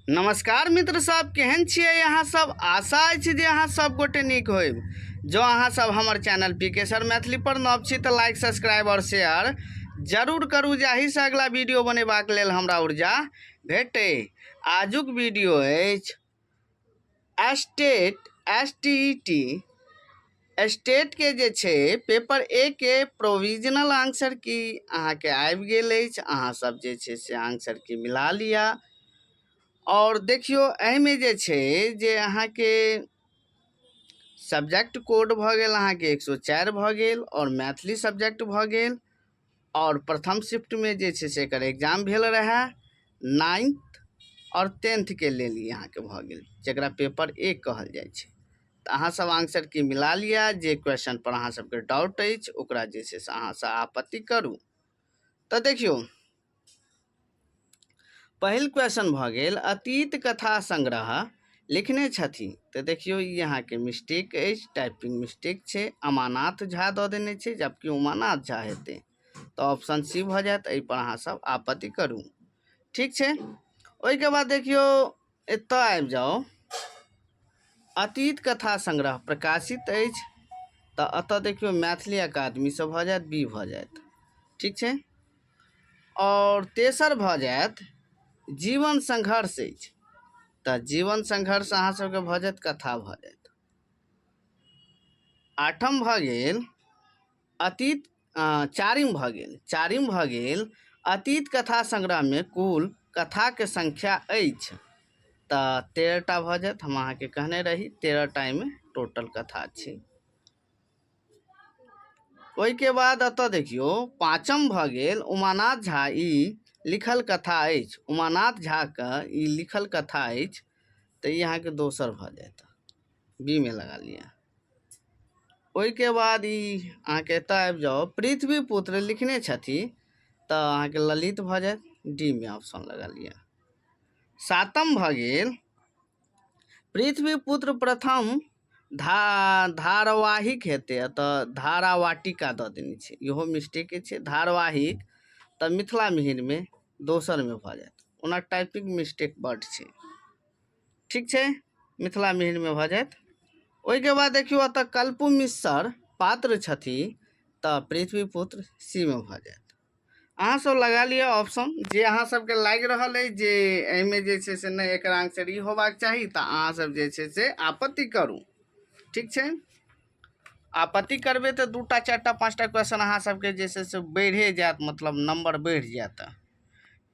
नमस्कार मित्र सब, केहन छियै अहाँ सब? आशा अछि जे अहाँ सब गोटे नीक होइब। जँ अहाँ सब हमर चैनल पी के सर मैथिली पर नव छी तऽ लाइक, सब्सक्राइब और शेयर जरूर करू, जाहिसँ अगला वीडियो बनेबाक लेल हमरा ऊर्जा भेटै। आजुक वीडियो अछि state S T E T स्टेटके जे छै पेपर ए के प्रोविजनल आंसर की अहाँके आबि गेल अछि। अहाँ सब जे छै से आंसर की मिला लिअ आओर देखियौ, एहिमे जे छै जे अहाँके सब्जेक्ट कोड भऽ गेल, अहाँके 104 भऽ गेल आओर मैथिली सब्जेक्ट भऽ गेल आओर प्रथम शिफ्टमे जे छै से एकर एग्जाम भेल रहए। नाइन्थ आओर टेंथके लेल ई अहाँके भऽ गेल, जकरा पेपर ए कहल जाइ छै। तऽ अहाँसभ आंसर की मिला लिअ। जे क्वेश्चन पर अहाँ सबके डाउट अछि, ओकरा जे छै से अहाँसँ आपत्ति करू। तऽ देखियौ, पहिल क्वेश्चन भऽ गेल, अतीत कथा संग्रह लिखने छथिन। तऽ देखियौ, ई अहाँके मिस्टेक अछि, टाइपिंग मिस्टेक छै। अमानाथ झा दऽ देने छै, जबकि उमानाथ झा हेतै। तऽ ऑप्शन सी भऽ जायत। एहिपर अहाँ सब आपत्ति करू। ठीक छै। ओहिके बाद देखियौ, एतऽ आबि जाउ। अतीत कथा संग्रह प्रकाशित अछि। तऽ एतऽ देखियौ, मैथिली अकादमीसँ भऽ जायत, बी भऽ जायत। ठीक छै। आओर तेसर भऽ जायत, जीवन संघर्ष अछि। तऽ जीवन संघर्ष अहाँ सबके भऽ जायत, कथा भऽ जायत। आठम भऽ गेल अतीत, चारिम भऽ गेल, चारिम भऽ गेल, अतीत कथा संग्रहमे कुल कथाके संख्या अछि। तऽ 13टा भऽ जायत। हम अहाँके कहने रही, 13टा एहिमे टोटल कथा छै। ओहिके बाद एतऽ देखियौ, पाँचम भऽ गेल, उमानाथ झा ई लिखल कथा अछि। उमानाथ झाके ई लिखल कथा अछि, तऽ ई अहाँके दोसर भऽ जायत, बी मे लगा लिअ। ओहिके बाद ई अहाँके एतऽ आबि जाउ। पृथ्वी पुत्र लिखने छथि, तऽ अहाँके ललित भऽ जायत, डी मे ऑप्शन लगा लिअ। सातम भऽ गेल, पृथ्वी पुत्र प्रथम धारावाहिक हेतै। एतऽ धारावाटिका दऽ देने छै, इहो मिस्टेके छै। धारावाहिक तऽ मिथिला मिहिरमे दोसरमे भऽ जायत। ओना टाइपिंग मिस्टेक बड्ड छै। ठीक छै, मिथिला मिहिरमे भऽ जायत। ओहिके बाद देखियौ, एतऽ कल्पू मिश्र पात्र छथि, तऽ पृथ्वीपुत्र सी मे भऽ जायत। अहाँ सब लगा लिअ ऑप्शन, जे अहाँ सबके लागि रहल अछि जे एहिमे जे छै से नहि, एकर आंसर ई होबाक चाही, तऽ अहाँ सब जे छै से आपत्ति करू। ठीक छै। आपत्ति करबै तऽ 2टा, 4टा, 5टा क्वेश्चन अहाँ सबके जे छै से बढ़े जायत, मतलब नंबर बढ़ि जायत।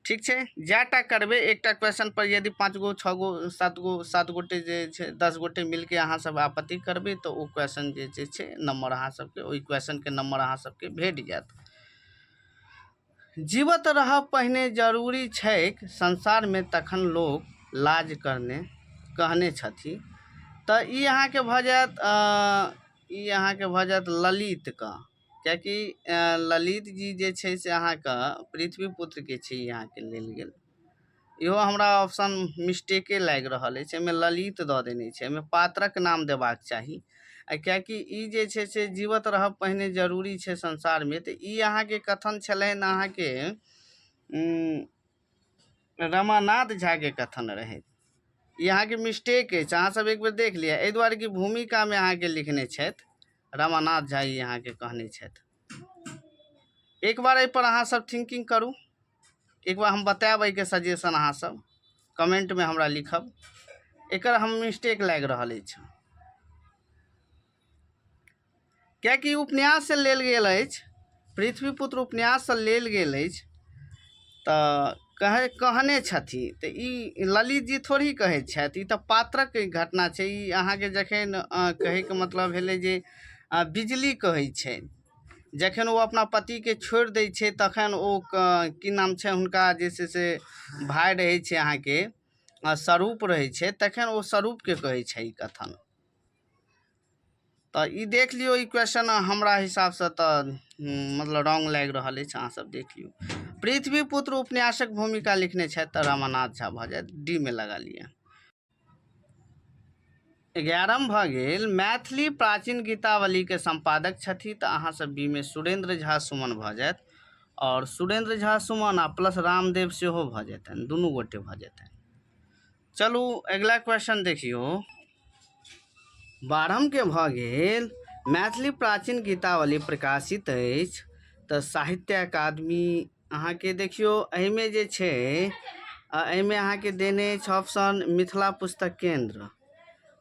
ठीक छै। जएटा करबै, एकटा क्वेश्चन पर यदि 5 गो, 6 गो, 7 गो, 7 गोटे जे छै, 10 गोटे मिलके अहाँ सब आपत्ति करबै, तऽ ओ क्वेश्चन जे छै नंबर अहाँ सबके, ओहि क्वेश्चनके नंबर अहाँ सबके भेट जायत। जीवत रहब पहिने जरूरी छैक संसारमे, तखन लोक लाज करने कहने छथि। तऽ ई अहाँके भऽ जायत, ई अहाँके भऽ जायत ललितके, किएकि ललित जी जे छै से अहाँके पृथ्वी पुत्रके छै। ई अहाँके लेल गेल। इहो हमरा ऑप्शन मिस्टेके लागि रहल अछि। एहिमे ललित दऽ देने छै, एहिमे पात्रक नाम देबाक चाही। आ किएकि ई जे छै से जीवत रहब पहिने जरूरी छै संसारमे, तऽ ई अहाँके कथन छलनि, अहाँके रमानाथ झाके कथन रहै। ई अहाँके मिस्टेक अछि, अहाँ सब एक बेर देख लिअ। एहि दुआरे कि भूमिकामे अहाँके लिखने छथि रमानाथ झा, ई अहाँके कहने छथि। एक बार एहिपर अहाँ सब थिंकिंग करू। एक बार हम बतायब एहिके सजेशन, अहाँ सब कमेंटमे हमरा लिखब। एकर हम मिस्टेक लागि रहल अछि, किएकि उपन्याससँ लेल गेल अछि, पृथ्वीपुत्र उपन्याससँ लेल गेल अछि। तऽ कहने छथि, तऽ ई ललित जी थोड़ी कहै छथि, ई तऽ पात्रक घटना छै। ई अहाँके जखन कहैके मतलब भेलै जे बिजली कहै छै, जखन ओ अपना पतिके छोड़ि दै छै, तखन ओ की नाम छै हुनका, जे छै से भाय रहै छै अहाँके, स्वरूप रहै छै, तखन ओ स्वरूपके कहै छै ई कथन। तऽ ई देख लियौ, ई क्वेश्चन हमरा हिसाबसँ तऽ मतलब रॉन्ग लागि रहल अछि। अहाँ सब देख लियौ। पृथ्वीपुत्र उपन्यासक भूमिका लिखने छथि, तऽ रमानाथ झा भऽ जायत, डी मे लगा लिअ। 11म भऽ गेल, मैथिली प्राचीन गीतावलीके सम्पादक छथि। तऽ अहाँ सब बी मे सुरेंद्र झा सुमन भऽ जायत, आओर सुरेंद्र झा सुमन आ प्लस रामदेव सेहो भऽ जेतनि, दुनू गोटे भऽ जेतनि। चलू अगिला क्वेश्चन देखियौ। 12के भऽ गेल मैथिली प्राचीन गीतावली प्रकाशित अछि तऽ साहित्य अकादमी। अहाँके देखियौ, एहिमे जे छै, एहिमे अहाँके देने अछि ऑप्शन मिथिला पुस्तक केन्द्र।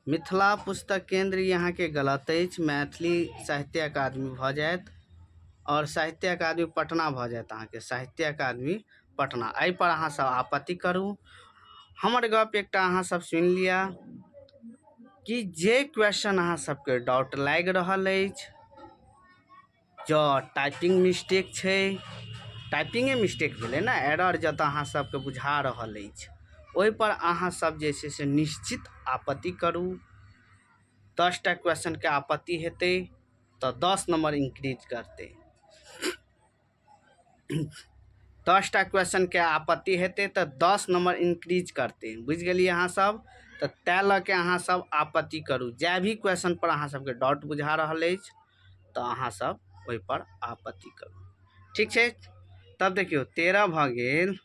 मिथिला पुस्तक केन्द्र ई अहाँके गलत अछि। मैथिली साहित्य अकादमी भऽ जायत आओर साहित्य अकादमी पटना भऽ जायत अहाँके, साहित्य अकादमी पटना। एहिपर अहाँ सब आपत्ति करू। हमर गप एकटा अहाँ सब सुनि लिअ कि जे क्वेश्चन अहाँ सबके डाउट लागि रहल अछि, जँ टाइपिंग मिस्टेक छै, टाइपिंगे मिस्टेक भेलै ने, एरर जतऽ अहाँ सबके बुझा रहल अछि, ओहिपर अहाँ सब जे छै से निश्चित आपत्ति करू। 10टा क्वेश्चनके आपत्ति हेतै तऽ 10 नम्बर इंक्रीज करतै। 10टा क्वेश्चनके आपत्ति हेतै तऽ 10 नम्बर इंक्रीज करतै। बुझि गेलियै अहाँ सब? तऽ तैँ लऽ के अहाँ सब आपत्ति करू। जाहि भी क्वेश्चन पर अहाँ सबके डाउट बुझा रहल अछि तऽ अहाँ सब ओहिपर आपत्ति करू। ठीक छै? तब देखियौ, 13 भऽ गेल।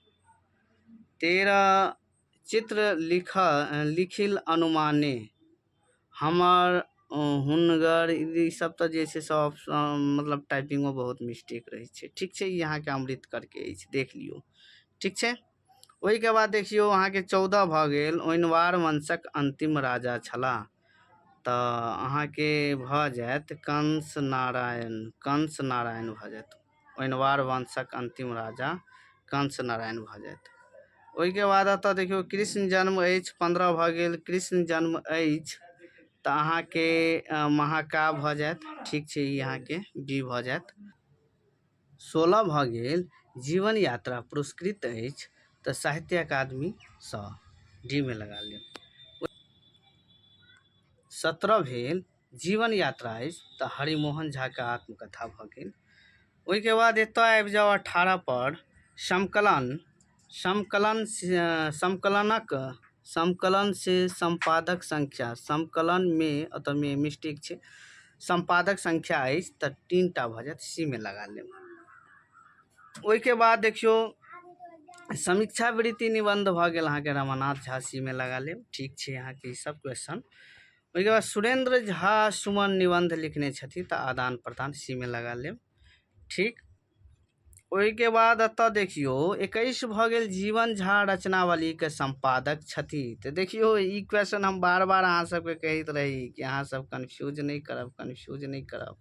13 चित्र लिखिल अनुमाने हमर हुनगर, ई सब तऽ जे छै सब मतलब टाइपिंगो बहुत मिस्टेक रहै छै। ठीक छै, ई अहाँके अमृत करके अछि, देख लियौ। ठीक छै? ओहिके बाद देखियौ, अहाँके 14 भऽ गेल। ओइनवार वंशक अंतिम राजा छलाह तऽ अहाँके भऽ जायत कंस नारायण। कंस नारायण भऽ जायत। ओइनवार वंशक अंतिम राजा कंस नारायण भऽ जायत। ओहिके बाद एतऽ देखियौ, कृष्ण जन्म अछि। 15 भऽ गेल। कृष्ण जन्म अछि तऽ अहाँके महाकाव्य भऽ जायत। ठीक छै, ई अहाँके बी भऽ जायत। 16 भऽ गेल। जीवन यात्रा पुरस्कृत अछि तऽ साहित्य अकादमीसँ, डी मे लगा लेब। 17 भेल। जीवन यात्रा अछि तऽ हरिमोहन झाके आत्मकथा भऽ गेल। ओहिके बाद एतऽ आबि जाउ 18 पर। संकलन संकलन संकलनक संकलन से संपादक संख्या, संकलन मे एतऽ मे मिस्टेक छै। संपादक संख्या अछि तऽ 3टा भऽ जायत, सी मे लगा लेब। ओहिके बाद देखियौ, समीक्षा वृत्ति निबंध भऽ गेल अहाँके रमानाथ झा, सी मे लगा लेब। ठीक छै अहाँके ई सब क्वेश्चन। ओहिके बाद सुरेंद्र झा सुमन निबंध लिखने छथि तऽ आदान प्रदान, सी मे लगा लेब। ठीक, ओहिके बाद एतऽ देखियौ, 21 भऽ गेल। जीवन झा रचनावलीके सम्पादक छथि तऽ देखियौ, ई क्वेश्चन हम बार बार अहाँ सबके कहैत रही कि अहाँ सब कन्फ्यूज नहि करब, कन्फ्यूज नहि करब।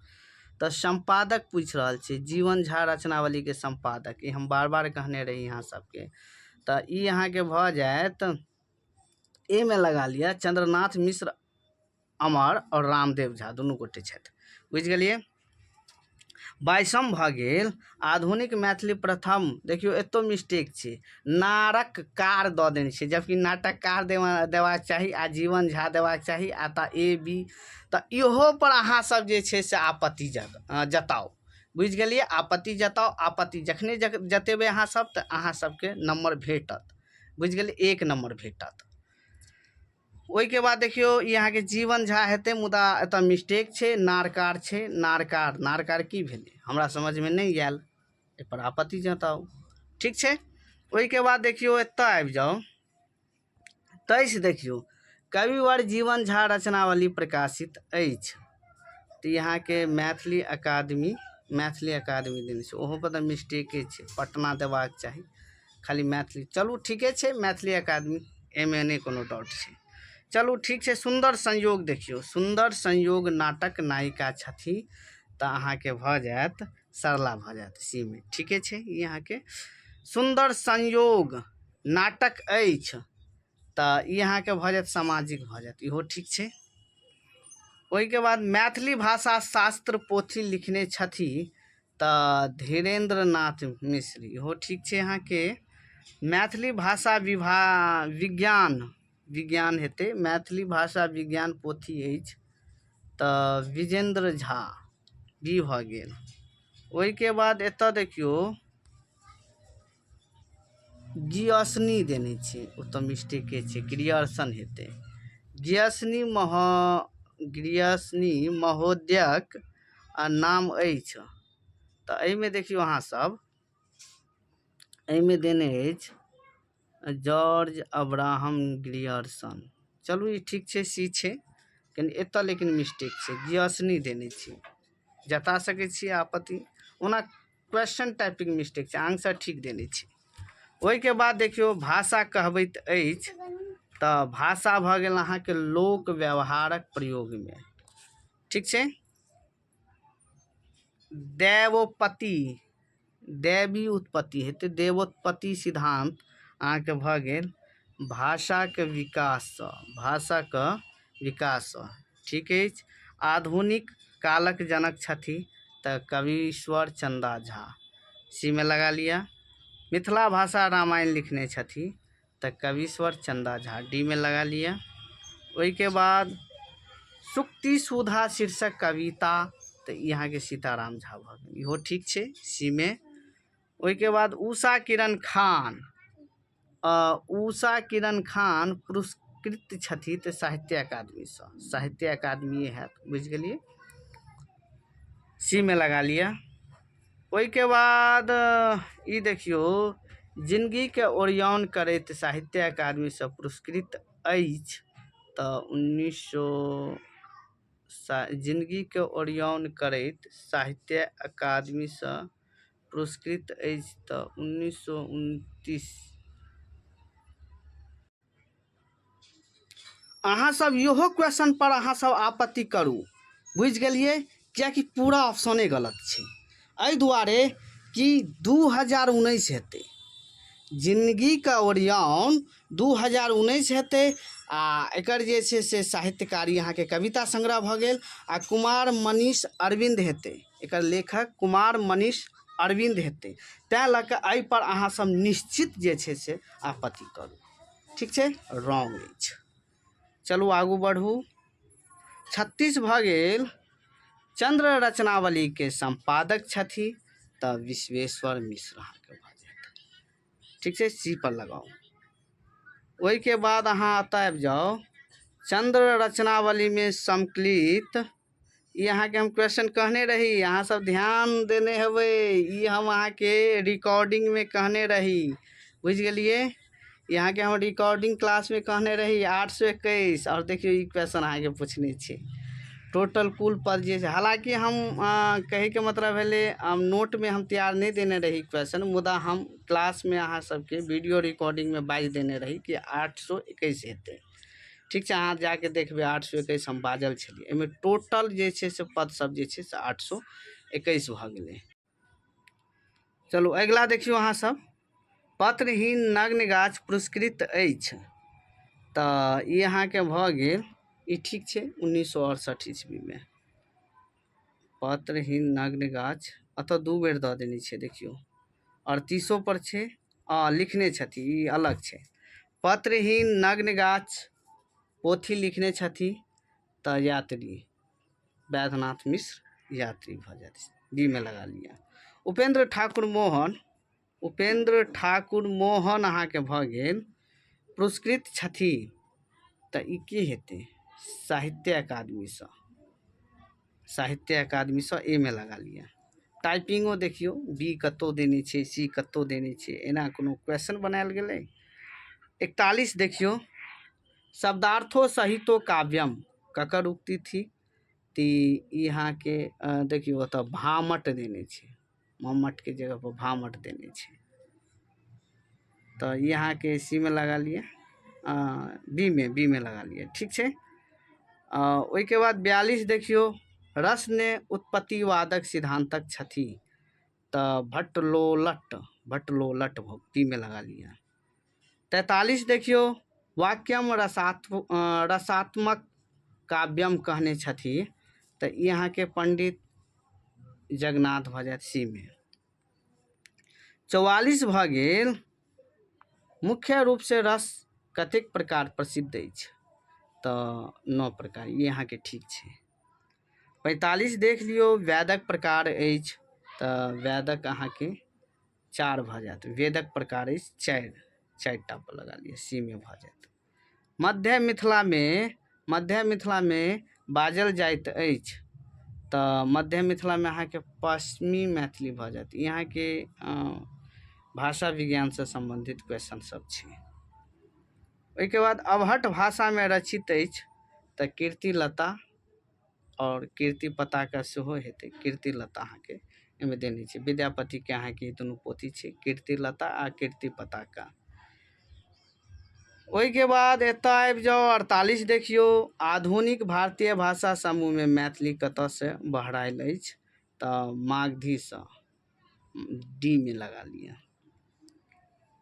तऽ सम्पादक पूछि रहल छै, जीवन झा रचनावलीके सम्पादक, ई हम बार बार कहने रही अहाँ सबके। तऽ ई अहाँके भऽ जायत, ए मे लगा लिअ, चंद्रनाथ मिश्र अमर आओर रामदेव झा दुनू गोटे छथि। बुझि गेलियै? 22म भऽ गेल। आधुनिक मैथिली प्रथम, देखियौ, एतो मिस्टेक छै। नारककार दऽ देने छै, जबकि नाटककार देबाक चाही आ जीवन झा देबाक चाही आ तऽ ए बी। तऽ इहो पर अहाँ सब जे छै से आपत्ति जताउ। बुझि गेलियै? आपत्ति जताउ। आपत्ति जखने जतेबै अहाँ सब तऽ अहाँ सबके नम्बर भेटत। बुझि गेलियै? 1 नम्बर भेटत। ओहिके बाद देखियौ, ई अहाँके जीवन झा हेतै, मुदा एतऽ मिस्टेक छै, नारकार छै। नारकार, नारकार की भेलै, हमरा समझमे नहि आयल। एहिपर आपत्ति जताउ। ठीक छै? ओहिके बाद देखियौ, एतऽ आबि जाउ। 23 देखियौ, कविवर जीवन झा रचनावली प्रकाशित अछि तऽ अहाँके मैथिली अकादमी, मैथिली अकादमी देने छै। ओहो पर तऽ मिस्टेके छै, पटना देबाक चाही, खाली मैथिली। चलू ठीके छै, मैथिली अकादमी, एहिमे नहि कोनो डाउट छै। चलू ठीक छै। सुन्दर संयोग देखियौ, सुन्दर संयोग नाटक नायिका छथि तऽ अहाँके भऽ जायत सरला भऽ जायत, सी मे। ठीके छै ई अहाँके। सुन्दर संयोग नाटक अछि तऽ ई अहाँके भऽ जायत सामाजिक भऽ जायत, इहो ठीक छै। ओहिके बाद मैथिली भाषा शास्त्र पोथी लिखने छथि तऽ धीरेन्द्र नाथ मिश्र, इहो ठीक छै अहाँके। मैथिली भाषा विज्ञान, विज्ञान हेतै, मैथिली भाषा विज्ञान पोथी अछि तऽ विजेन्द्र झा, बी भऽ गेल। ओहिके बाद एतऽ देखियौ, गियसनी देने छै, ओतऽ मिस्टेके छै, ग्रियर्सन हेतै। गियसनी महोदयक नाम अछि तऽ एहिमे देखियौ अहाँ सब, एहिमे देने अछि जॉर्ज अब्राहम ग्रियर्सन। चलू ई ठीक छै, सी छै, कनि एतऽ लेकिन मिस्टेक छै, गियर्सनी देने छी, जता सकै छी आपत्ति। ओना क्वेश्चन टाइपिंग मिस्टेक छै, आंसर ठीक देने छी। ओहिके बाद देखियौ भाषा कहबैत अछि, तऽ भाषा भऽ गेल अहाँके लोक व्यवहारक प्रयोगमे, ठीक छै। दैवोपति, दैवी उत्पत्ति हेतै, देवोत्पत्ति सिद्धांत अहाँके भऽ गेल भाषाके विकाससँ, भाषाके विकाससँ, ठीक अछि। आधुनिक कालक जनक छथि तऽ कवीश्वर चंदा झा, सी मे लगा लिअ। मिथिला भाषा रामायण लिखने छथि तऽ कवीश्वर चंदा झा, डी मे लगा लिअ। ओहिके बाद सुक्ति सुधा शीर्षक कविता, तऽ ई अहाँके सीताराम झा भऽ गेल, इहो ठीक छै सी मे। ओहिके बाद उषा किरण खान, उषा किरण खान पुरस्कृत छथि तऽ साहित्य अकादमीसँ, साहित्य अकादमी हैत, बुझि गेलियै, सी मे लगा लिअ। ओहिके बाद ई देखियौ जिंदगीके ओरियान करैत साहित्य अकादमीसँ पुरस्कृत अछि तऽ 1900 जिंदगीके ओरियान करैत साहित्य अकादमीसँ पुरस्कृत अछि तऽ 1929। अहाँ सब इहो क्वेश्चन पर अहाँ सब आपत्ति करू, बुझि गेलियै, कियाकि पूरा ऑप्शने गलत छै। एहि दुआरे कि 2019 हेतै, जिंदगीके ओरियान 2019 हेतै, आ एकर जे छै से साहित्यकारी अहाँके कविता संग्रह भऽ गेल, आ कुमार मनीष अरविन्द हेतै, एकर लेखक कुमार मनीष अरविन्द हेतै। तैँ लऽ कऽ एहिपर अहाँ सब निश्चित जे छै से आपत्ति करू, ठीक छै, रॉन्ग अछि। चलू आगू बढ़ू। 36 भऽ गेल। चंद्र रचनावली के संपादक छथि तऽ विश्वेश्वर मिश्र अहाँके भऽ जायत, ठीक छै, सी पर लगाउ। ओहिके बाद अहाँ एतऽ आबि जाउ, चंद्र रचनावली में संकलित, ई अहाँके हम क्वेश्चन कहने रही, अहाँ सब ध्यान देने हेबै, ई हम अहाँके रिकॉर्डिंग में कहने रही, बुझि गेलियै, ई अहाँके हम रिकॉर्डिंग क्लास में कहने रही 821। और देखियौ ई क्वेश्चन अहाँके पूछने छै, टोटल कुल पद जे छै, हालाँकि हम कहैके मतलब भेलै हम नोटमे हम तैयार नहि देने रही क्वेश्चन, मुदा हम क्लासमे अहाँ सबके वीडियो रिकॉर्डिंगमे बाजि देने रही कि 821 हेतै, ठीक छै। अहाँ जाके देखबै 821 हम बाजल छलियै। एहिमे टोटल जे छै से पद सब जे छै से 821 भऽ गेलै। चलू अगिला देखियौ अहाँ सब, पत्रहीन नग्न गाछ पुरस्कृत अछि तऽ ई अहाँके भऽ गेल, ई ठीक छै, 1968 ईस्वीमे पत्रहीन नग्न गाछ, एतऽ 2 बेर दऽ देने छै, देखियौ 38 पर छै, आ लिखने छथि, ई अलग छै। पत्रहीन नग्न गाछ पोथी लिखने छथि तऽ यात्री वैद्यनाथ मिश्र यात्री भऽ जायत, बी मे लगा लिअ। उपेंद्र ठाकुर मोहन, उपेंद्र ठाकुर मोहन अहाँके भऽ गेल पुरस्कृत छथि तऽ ई की हेतै, साहित्य अकादमीसँ, साहित्य अकादमीसँ ए मे लगा लिअ। टाइपिंगो देखियौ, बी कतौ देने छै, सी कतौ देने छै, एना कोनो क्वेश्चन बनायल गेलै। 41 देखियौ, शब्दार्थो सहितो काव्यम ककर उक्ति थी, ती ई अहाँके देखियौ ओतऽ भामट देने छै, मम्मट के जगह पर भामट देने छै, तऽ ई अहाँके सी मे लगा लिअ, बी मे, बी मे लगा लिअ, ठीक छै। ओहिके बाद 42 देखियौ, रस ने उत्पत्तिवादक सिद्धांतक छथि तऽ भट्टलोलट, भट्टलोलट बी मे लगा लिअ। 43 देखियौ, वाक्यम रसात्मक काव्यम कहने छथि तऽ ई अहाँके पंडित जगन्नाथ भऽ जायत सी मे। 44 भऽ गेल, मुख्य रूप से रस कतेक प्रकार प्रसिद्ध अछि तऽ 9 प्रकार, ई अहाँके ठीक छै। 45 देख लियौ, वैदक प्रकार अछि तऽ वैदक अहाँके 4 भऽ जायत, वेदक प्रकार अछि 4, 4टा पर लगा लिअ, सी मे भऽ जायत। मध्य मिथिला में, मध्य मिथिला में बाजल जाइत अछि तऽ मध्य मिथिला में अहाँके पश्चिमी मैथिली भऽ जायत। ई अहाँके भाषा विज्ञान से संबंधित क्वेश्चन सब छै। ओहिके बाद अवहट्ठ भाषामे रचित अछि तऽ कीर्तिलता आओर कीर्ति पताका सेहो हेतै। कीर्तिलता अहाँके एहिमे देने छै। विद्यापतिके अहाँके ई दुनू पोथी छै, कीर्तिलता आ कीर्ति पताका। ओहिके बाद एतऽ आबि जाउ 48 देखियौ, आधुनिक भारतीय भाषा समूहमे मैथिली कतऽसँ बहरायल अछि? तऽ मागधीसँ, डी मे लगा लिअ।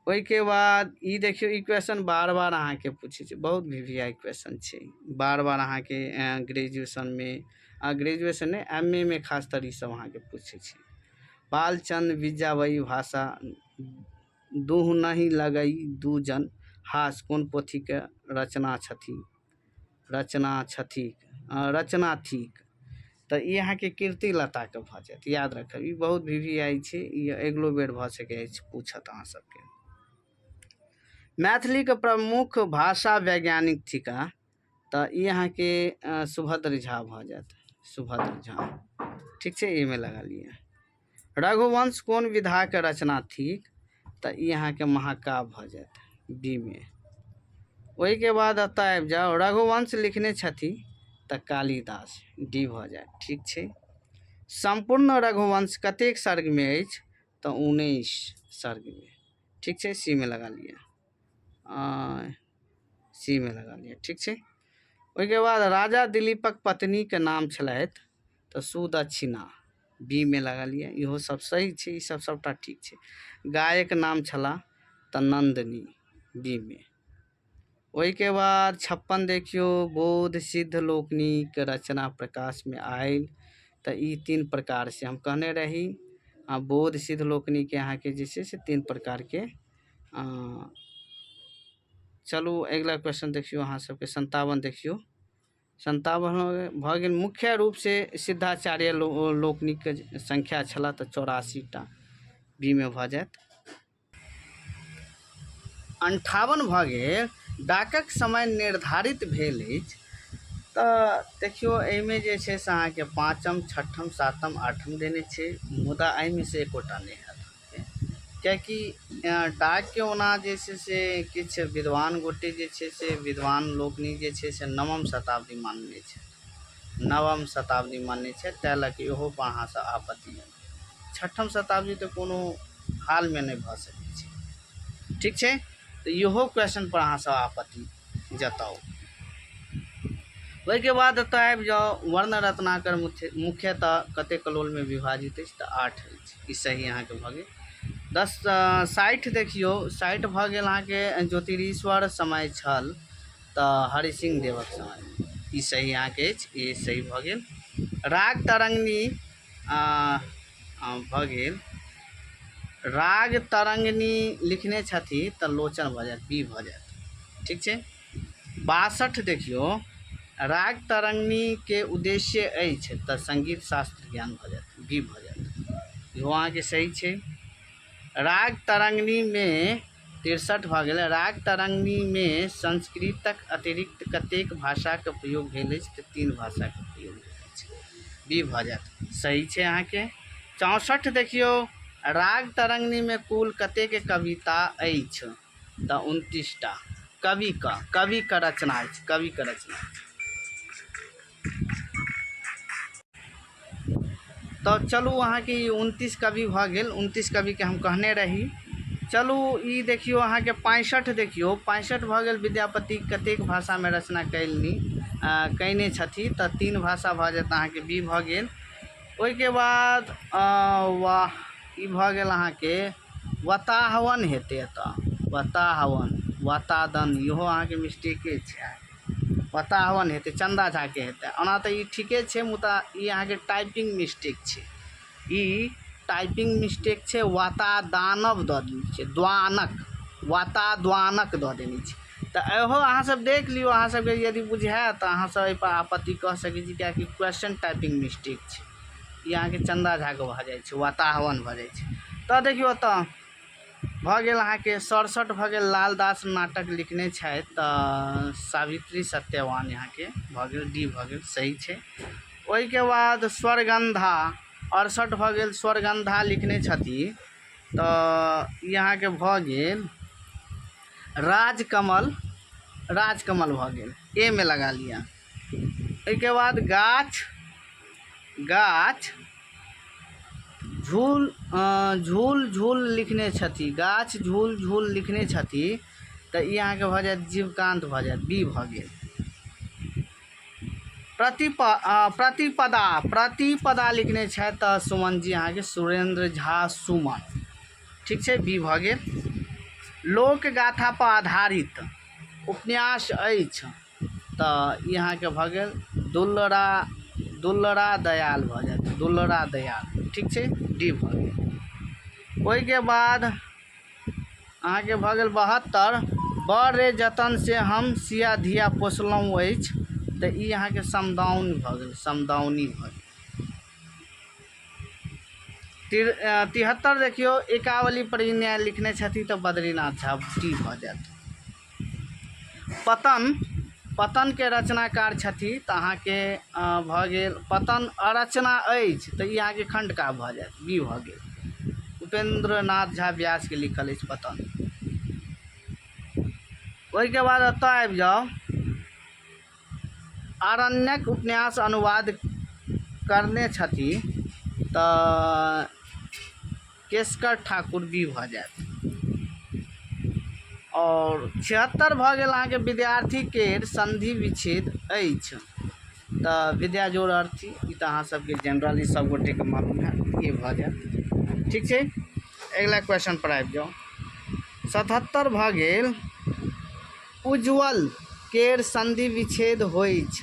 ओहिके बाद ई देखियौ, ई क्वेश्चन बार बार अहाँके पूछै छै, बहुत भी वी I question छै, बार बार अहाँके ग्रेजुएशनमे, ग्रेजुएशन नहि, एम ए मे खास तर ई सब अहाँके पूछै छै। बालचंद विद्यावई भाषा दुहु नहि लगई दू जन हास कोन पोथीके रचना छथि? रचना छथि, रचना थिक। तऽ ई अहाँके कीर्तिलताके भऽ जायत, याद राखब। ई बहुत भी वी I छै, ई अगिलो बेर भऽ सकै अछि पूछत अहाँ सबके। मैथिलीके प्रमुख भाषा वैज्ञानिक थिका, तऽ ई अहाँके सुभद्र झा भऽ जायत, सुभद्र झा, ठीक छै, एहिमे लगा लिअ। रघुवंश कोन विधाके रचना थिक? तऽ ई अहाँके महाकाव्य भऽ जायत, बी मे। ओहिके बाद एतऽ आबि जाउ, रघुवंश लिखने छथि तऽ कालिदास, डी भऽ जायत, ठीक छै। सम्पूर्ण रघुवंश कतेक सर्गमे अछि? तऽ 19 सर्गमे, ठीक छै, सी मे लगा लिअ, सी मे लगा लिअ, ठीक छै। ओहिके बाद राजा दिलीपक पत्नीके नाम छलथि तऽ सुदक्षिणा, बी मे लगा लिअ, इहो सब सही छै, ई सब सबटा ठीक छै। गायक नाम छला तऽ नंदनी, बी मे। ओहिके बाद 56 देखियौ, बोध सिद्ध लोकनिक रचना प्रकाश मे आयल, तऽ ई तीन प्रकार से हम कहने रही। आ बोध सिद्ध लोकनिके अहाँके जे छै से तीन प्रकारके। चलू अगिला क्वेश्चन देखियौ अहाँ सबके, 57 देखियौ, 57 भऽ गेल। मुख्य रूप से सिद्धाचार्य लोकनिक संख्या छला तऽ 84 टा, बी मे भऽ जायत। 58 भऽ गेल। डाकक समय निर्धारित भेल अछि, तऽ देखियौ एहिमे जे छै से अहाँके पाँचम छठम सातम आठम देने छै, मुदा एहिमे से एकोटा नहि हैत अहाँके, किएकि डाकके ओना जे छै से किछु विद्वान गोटे जे छै से विद्वान लोकनि जे छै से नवम शताब्दी मानने छै, नवम शताब्दी मानने छै, ताहि लऽ कऽ इहो पर अहाँसँ आपत्ति नहि। छठम शताब्दी तऽ कोनो हालमे नहि भऽ सकै छै, ठीक छै। तऽ इहो क्वेश्चन पर अहाँ सब आपत्ति जताउ। ओहिके बाद एतऽ आबि जाउ, वर्ण रत्नाकर मुख्यतः कतेक कलोलमे विभाजित अछि? तऽ 8 अछि, ई सही अहाँके भऽ गेल। 60 देखियौ, 60 भऽ गेल अहाँके ज्योतिरीश्वर समय छल तऽ हरिसिंह देवक समय, ई सही अहाँके अछि, ई सही भऽ गेल। राग तरंगिणी भऽ गेल। राग तरंगिणी लिखने छथि तऽ लोचन भऽ जायत, बी भऽ जायत, ठीक छै। 62 देखियौ, राग तरंगिणी के उद्देश्य अछि तऽ संगीत शास्त्र ज्ञान भऽ जायत, बी भऽ जायत, इहो अहाँके सही छै। राग तरंगिणी में 63 भऽ गेल। राग तरंगिणी में संस्कृतक अतिरिक्त कतेक भाषाके प्रयोग भेल अछि? तऽ 3 भाषाके प्रयोग भेल अछि, बी भऽ जायत, सही छै अहाँके। 64 देखियौ, राग तरंगिणी में कुल कतेक कविता अछि? तऽ 29 टा कवि के रचना अछि, कवि के रचना अछि। तऽ चलू अहाँके ई 29 कवि भऽ गेल, 29 कविके हम कहने रही। चलू ई देखियौ अहाँके 65 देखियौ, 65 भऽ गेल। विद्यापति कतेक भाषामे रचना कयने छथि? तऽ 3 भाषा भऽ जायत अहाँके, बी भऽ गेल। ओहिके बाद वाह, ई भऽ गेल अहाँके वताहवन हेतै एतऽ, वताहवन, वतादन, इहो अहाँके मिस्टेके छै, वताहवन हेतै, चन्दा झाके हेतै। ओना तऽ ई ठीके छै, मुदा ई अहाँके टाइपिंग मिस्टेक छै, ई टाइपिंग मिस्टेक छै। वातादानव दऽ देने छै, द्वानक, वाताद्वानक दऽ देने छै। तऽ इहो अहाँ सब देख लियौ, अहाँ सबके यदि बुझायत तऽ अहाँ सब एहिपर आपत्ति कऽ सकै छी, किएकि क्वेश्चन टाइपिंग मिस्टेक छै। ई अहाँके चन्दा झाके भऽ जाइ छै, वाताहवन भऽ जाइ छै। तऽ देखियौ एतऽ भऽ गेल अहाँके 67 भऽ गेल। लालदास नाटक लिखने छथि तऽ सावित्री सत्यवान अहाँके भऽ गेल, डी भऽ गेल, सही छै। ओहिके बाद स्वरगंधा 68 भऽ गेल। स्वरगंधा लिखने छथि तऽ ई अहाँके भऽ गेल राजकमल राजकमल भऽ गेल, ए मे लगा लिअ। ओहिके बाद गाछ, गाछ झूल, झूल झूल लिखने छथि, गाछ झूल झूल लिखने छथि, तऽ ई अहाँके भऽ जायत जीवकान्त भऽ जायत, बी भऽ गेल। प्रतिपदा, प्रतिपदा लिखने छथि तऽ सुमन जी अहाँके सुरेंद्र झा सुमन, ठीक छै, बी भऽ गेल। लोक गाथा पर आधारित उपन्यास अछि तऽ ई अहाँके भऽ गेल दुलरा, दुलरा दयाल भऽ जायत, दुलरा दयाल, ठीक छै, डी भऽ गेल। ओहिके बाद अहाँके भऽ गेल 72, बड़ रे जतन से हम सिया धिया पोसलहुँ अछि, तऽ ई अहाँके समदाउन भऽ गेल, समदाउनी भऽ गेल। 73 देखियौ, एकावली परिणय लिखने छथि तऽ बद्रीनाथ झा, डी भऽ जायत। पतन, पतनके रचनाकार छथि तऽ अहाँके भऽ गेल पतन अरचना अछि तऽ ई अहाँके खण्डकाव्य भऽ जायत, बी भऽ गेल। उपेंद्र नाथ झा व्यासके लिखल अछि पतन। ओहिके बाद एतऽ आबि जाउ, आरण्यक उपन्यास अनुवाद करने छथि तऽ केशकर ठाकुर, बी भऽ जायत। आओर 76 भऽ गेल अहाँके विद्यार्थी केर संधि विच्छेद अछि तऽ विद्या जोड़ अर्थी, ई तऽ अहाँ सबके जनरली सब गोटेके मालूम हैत, ई भऽ जायत, ठीक छै। अगिला क्वेश्चन पर आबि जाउ। 77 भऽ गेल उज्ज्वल केर संधि विच्छेद होइछ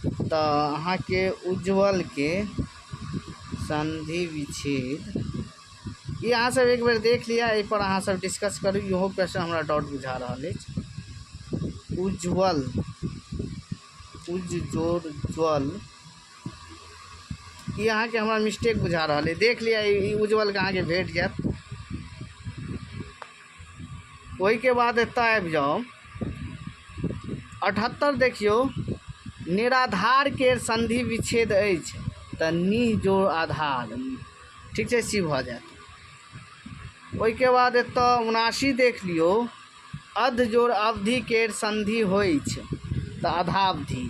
तऽ अहाँके उज्ज्वल के संधि विच्छेद ई अहाँ सब एक बेर देख लिअ, एहि पर अहाँ सब डिस्कस करू। इहो क्वेश्चन हमरा डाउट बुझा रहल अछि। उज्ज्वल, उज्जोर ज्वल, ई अहाँके हमरा मिस्टेक बुझा रहल अछि, देख लिअ, ई उज्ज्वलके अहाँके भेट जायत। ओहिके बाद एतऽ आबि जाउ। 78 देखियौ, निराधार केर संधि विच्छेद अछि तऽ निः जोड़ आधार, ठीक छै, सी भऽ जायत। ओहिके बाद एतऽ 79 देख लियौ, अध जोड़ अवधि केर संधि होइछ तऽ अधावधि,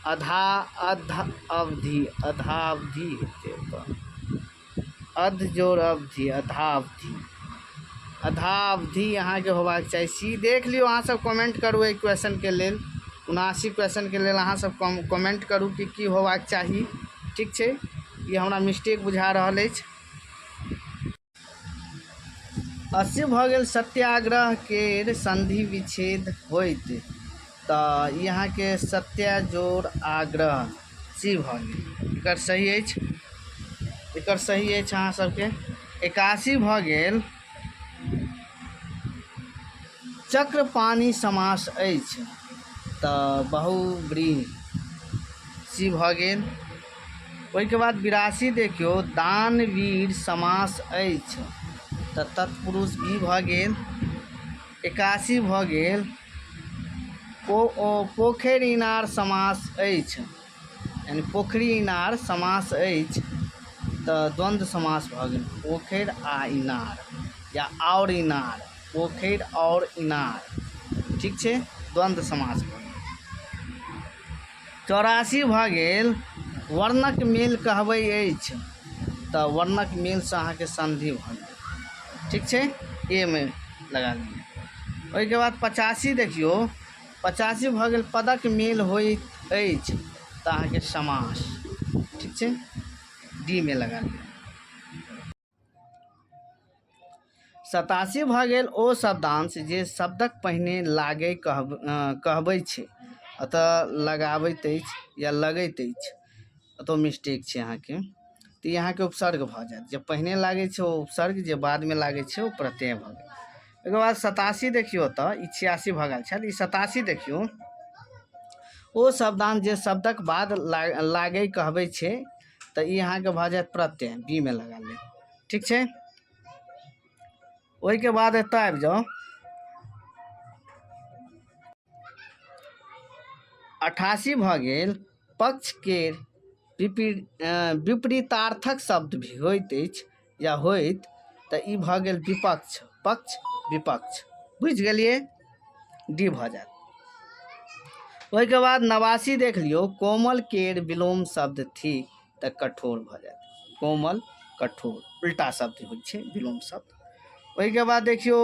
अधा, अध अवधि, अधावधि हेतै एतऽ, अध जोड़ अवधि, अधावधि, अधावधि अहाँके होबाक चाही, सी। देख लियौ अहाँ सब कमेंट करू एहि क्वेश्चनके लेल, 79 क्वेश्चनके लेल अहाँ सब कमेंट करू कि की होबाक चाही, ठीक छै। ई हमरा मिस्टेक बुझा रहल अछि। 80 भऽ गेल सत्याग्रह केर संधि विच्छेद होइत तऽ ई अहाँके सत्या जोड़ आग्रह, सी भऽ गेल, एकर सही अछि, एकर सही अछि अहाँ सबके। 81 भऽ गेल चक्रपाणि समास अछि तऽ बहुव्रीहि, सी भऽ गेल। ओहिके बाद 82 देखियौ, दानवीर समास अछि तऽ तत्पुरुष बी भऽ गेल। 81 भऽ गेल पोखरि इनार समास अछि, यानी पोखरि इनार समास अछि तऽ द्वन्द्व समास भऽ गेल, पोखरि आ इनार या आओर इनार, पोखरि आओर इनार, ठीक छै, द्वन्द्व समास भऽ गेल। 84 भऽ गेल वर्णक मेल कहबै अछि तऽ वर्णक मेलसँ अहाँके संधि भऽ गेल, ठीक छै, ए मे लगा लिअ। ओहिके बाद 85 देखियौ, 85 भऽ गेल पदक मेल होइत अछि तऽ अहाँके समास, ठीक छै, डी मे लगा लिअ। 87 भऽ गेल ओ शब्दांश जे शब्दक पहिने लागै कहबै छै, अतः लगाबैत अछि या लगैत अछि, ओतऽ मिस्टेक छै अहाँके, तऽ ई अहाँके उपसर्ग भऽ जायत, जे पहिने लागै छै ओ उपसर्ग, जे बादमे लागै छै ओ प्रत्यय भऽ गेल। ओहिके बाद 87 देखियौ, तऽ ई 86 भऽ गेल छल, ई 87 देखियौ, ओ शब्दांश जे शब्दक बाद लागै कहबै छै तऽ ई अहाँके भऽ जायत प्रत्यय, बी मे लगा लेब, ठीक छै। ओहिके बाद एतऽ आबि जाउ। 88 भऽ गेल पक्ष केर विपरीतार्थक शब्द भी होइत अछि या होइत, तऽ ई भऽ गेल विपक्ष, पक्ष विपक्ष, बुझि गेलियै, डी भऽ जायत। ओहिके बाद 89 देख लियौ, कोमल केर विलोम शब्द थिक तऽ कठोर भऽ जायत। कोमल कठोर उल्टा शब्द होइ छै विलोम शब्द। ओहिके बाद देखियौ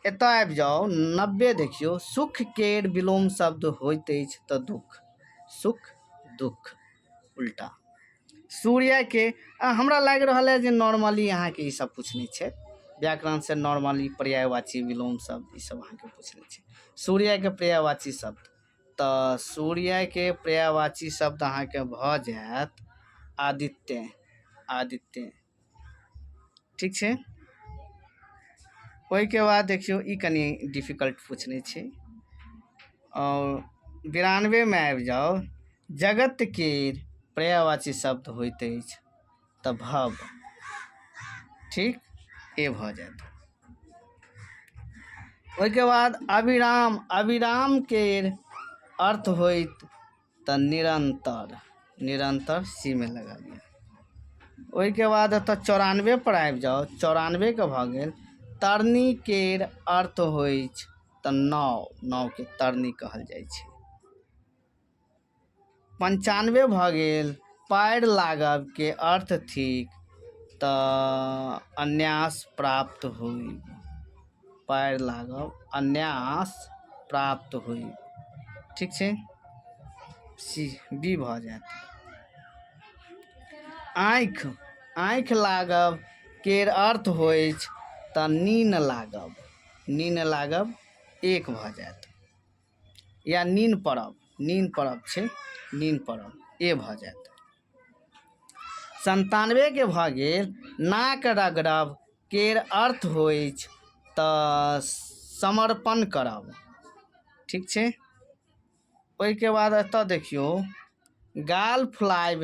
एतऽ आबि जाउ 90 देखियौ, सुख केर विलोम शब्द होइत अछि तऽ दुख। सुख दुख उल्टा। सूर्य के हमरा लागि रहल है जे नॉर्मली अहाँके ई सब पूछने छै, व्याकरण से नॉर्मली पर्यायवाची विलोम शब्द ई सब अहाँके पूछने छै। सूर्य के पर्यायवाची शब्द तऽ सूर्य के पर्यायवाची शब्द अहाँके भऽ जायत आदित्य। आदित्य ठीक छै। ओहिके बाद देखियौ ई कनि डिफिकल्ट पूछने छै। आओर 92 मे आबि जाउ, जगत केर पर्यायवाची शब्द होइत अछि तऽ भव। ठीक, ए भऽ जायत। ओहिके बाद अविराम, अविराम केर अर्थ होइत तऽ निरंतर। निरंतर सी में लगा लिअ। ओहिके बाद एतऽ 94 पर आबि जाउ, 94 के भऽ गेल तरनी केर अर्थ होइछ तऽ नाव। नाव के तरनी कहल जाइ छै। 95 भऽ गेल पारि लागब के अर्थ थिक तऽ अन्यास प्राप्त होइ। पारि लागब अन्यास प्राप्त होइ। ठीक छै, सी बी भऽ जायत। आँखि, आँखि लागब केर अर्थ होइछ तऽ नीन लागब। नीन लागब एक भऽ जायत, या नीन पड़ब, नीन पड़ब छै, नीन पड़ब ए भऽ जायत। 97 के भऽ गेल नाक रगड़ब केर अर्थ होइछ तऽ समर्पण करब। ठीक छै। ओहिके बाद एतऽ देखियौ गाल फुलायब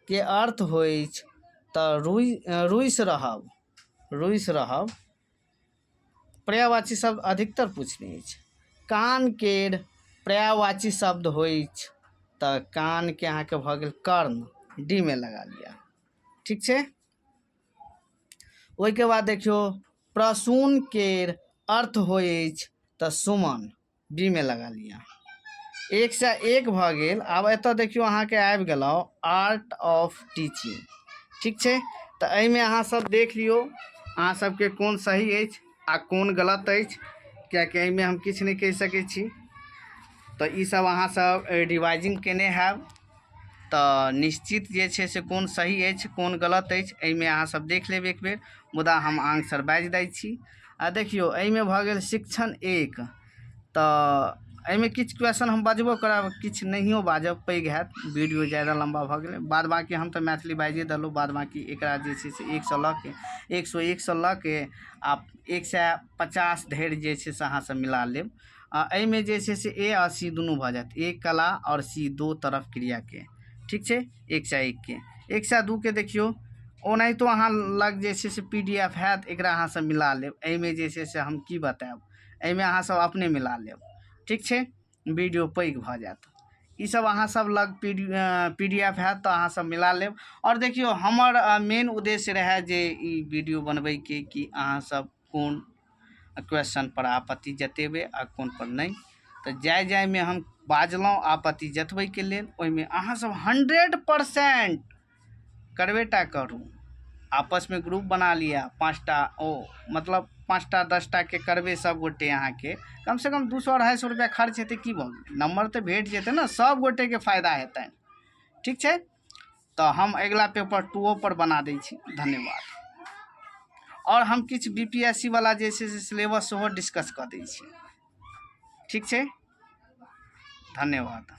के अर्थ होइछ तऽ रुइस रहब। रुइस रहब पर्यायवाची शब्द अधिकतर पूछने अछि। कान केर पर्यायवाची शब्द होइछ तऽ कान के अहाँके भऽ गेल कर्ण, डी में लगा लिअ। ठीक छै। ओहिके बाद देखियौ प्रसून केर अर्थ होइछ तऽ सुमन, बी में लगा लिअ। 101 भऽ गेल। आब एतऽ देखियौ अहाँके आबि गेलहुँ आर्ट ऑफ टीचिंग। ठीक छै, तऽ एहिमे अहाँ सब देख लियौ अहाँ सबके कोन सही अछि आ कोन गलत अछि, कियाकि एहिमे हम किछु नहि कहि सकै छी। तऽ ई सब अहाँ सब रिवाइजिंग केने हैब तऽ निश्चित जे छै से कोन सही अछि कोन गलत अछि एहिमे अहाँ सब देख लेब एक बेर, मुदा हम आंसर बाजि दै छी। आ देखियौ एहिमे भऽ गेल शिक्षण 1, तऽ एहिमे किछु क्वेश्चन हम बजबो करब किछु नहियो बाजब, पैघ हैत वीडियो ज्यादा लम्बा भऽ गेलै। बाद बाँकी हम तऽ मैथिली बाजिए देलहुँ, बाद बाँकी एकरा जे छै से एक सए लऽ के एक सए एक सए लऽ के आ 150 धरि जे छै से अहाँ सब मिला लेब। आ एहिमे जे छै से ए आ सी दुनू भऽ जायत, ए कला आओर सी दो तरफ क्रियाके। ठीक छै, 101 के 102 के देखियौ ओनाहितो अहाँ लग जे छै से पी डी एफ हैत, एकरा अहाँ सब मिला लेब। एहिमे जे छै से हम की बतायब, एहिमे अहाँ सब अपने मिला लेब। ठीक छै, वीडियो पैघ भऽ जायत। ई सब अहाँ सब लग पी डी एफ हैत तऽ अहाँ सब मिला लेब। आओर देखियौ हमर मेन उद्देश्य रहए जे ई वीडियो बनबैके कि अहाँ सब कोन क्वेश्चन पर आपत्ति जतेबै आ कोन पर नहि। तऽ जाय जायमे हम बाजलहुँ आपत्ति जतबैके लेल, ओहिमे अहाँ सब 100% करबेटा करू। आपसमे ग्रुप बना लिअ, पाँचटा ओ मतलब पाँचटा दसटा के करबै सब गोटे, अहाँके कम से कम दू सए अढ़ाइ सए रुपैआ खर्च हेतै, की भऽ गेलै, नम्बर तऽ भेट जेतै ने, सब गोटेके फायदा हेतनि। ठीक छै, तऽ हम अगिला पेपर 2 पर बना दै छी। धन्यवाद। आओर हम किछु बी पी एस सी वाला जे छै से सिलेबस सेहो डिस्कस कऽ दै छी। ठीक छै, धन्यवाद।